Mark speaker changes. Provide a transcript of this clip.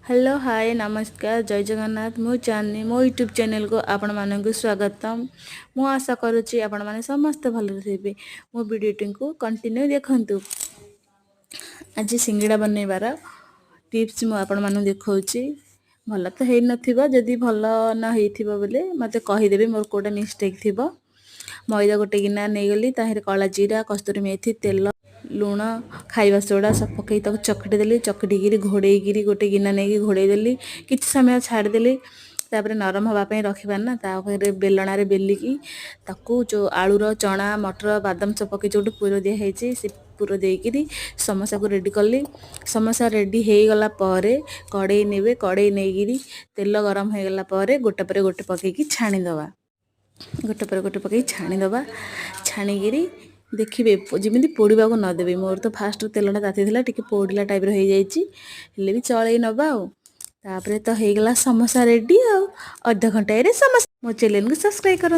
Speaker 1: Hello, ହାଏ, ନମସ୍କାର, ଜୟ ଜଗନ୍ନାଥ। ମୁଁ ଚାନ୍ଦିନୀ। ମୋ ୟୁଟ୍ୟୁବ୍ ଚ୍ୟାନେଲ୍କୁ ଆପଣମାନଙ୍କୁ ସ୍ୱାଗତମ। ମୁଁ ଆଶା କରୁଛି ଆପଣମାନେ ସମସ୍ତେ ଭଲରେ ଥିବେ। ମୋ ଭିଡ଼ିଓଟିକୁ କଣ୍ଟିନ୍ୟୁ ଦେଖନ୍ତୁ। ଆଜି ସିଙ୍ଗଡ଼ା ବନେଇବାର ଟିପ୍ସ ମୁଁ ଆପଣମାନଙ୍କୁ ଦେଖାଉଛି। ଭଲ ତ ହେଇନଥିବ, ଯଦି ଭଲ ନ ହେଇଥିବ ବୋଲେ ମୋତେ କହିଦେବେ ମୋର କେଉଁଟା ମିଷ୍ଟେକ୍ ଥିବ। ମଇଦା ଗୋଟେ ଗିନା ନେଇଗଲି। ତାହିଁରେ କଳା ଜିରା, କସ୍ତୁରୀ ମେଥି, ତେଲ, ଲୁଣ, ଖାଇବା ସୋଡ଼ା ସବୁ ପକାଇ ତାକୁ ଚକଟି ଦେଲି। ଚକଟିକିରି ଘୋଡ଼େଇକିରି ଗୋଟେ ଗିନା ନେଇକି ଘୋଡ଼େଇ ଦେଲି। କିଛି ସମୟ ଛାଡ଼ିଦେଲି। ତାପରେ ନରମ ହେବା ପାଇଁ ରଖିବା ନା, ତାପରେ ବେଲଣାରେ ବେଲିକି ତାକୁ ଯେଉଁ ଆଳୁର, ଚଣା, ମଟର, ବାଦାମ ସବୁ ପକେଇ ଯେଉଁଠି ପୁର ଦିଆ ହେଇଛି, ସେ ପୁର ଦେଇକିରି ସମୋସାକୁ ରେଡ଼ି କଲି। ସମୋସା ରେଡ଼ି ହେଇଗଲା ପରେ କଡ଼େଇ ନେବେ। କଡ଼େଇ ନେଇକିରି ତେଲ ଗରମ ହେଇଗଲା ପରେ ଗୋଟେ ପରେ ଗୋଟେ ପକେଇକି ଛାଣିଦେବା। ଗୋଟେ ପରେ ଗୋଟେ ପକେଇ ଛାଣିଦେବା। ଛାଣିକିରି ଦେଖିବେ, ଯେମିତି ପୋଡ଼ିବାକୁ ନ ଦେବେ। ମୋର ତ ଫାଷ୍ଟ ତେଲଟା ତାତିଥିଲା, ଟିକେ ପୋଡ଼ିଲା ଟାଇପ୍ର ହେଇଯାଇଛି। ହେଲେ ବି ଚଳେଇ ନେବା। ଆଉ ତାପରେ ତ ହେଇଗଲା ସମୋସା ରେଡ଼ି। ଆଉ ଅଧ ଘଣ୍ଟାରେ ସମୋସା। ମୋ ଚ୍ୟାନେଲକୁ ସବସ୍କ୍ରାଇବ୍ କରନ୍ତୁ।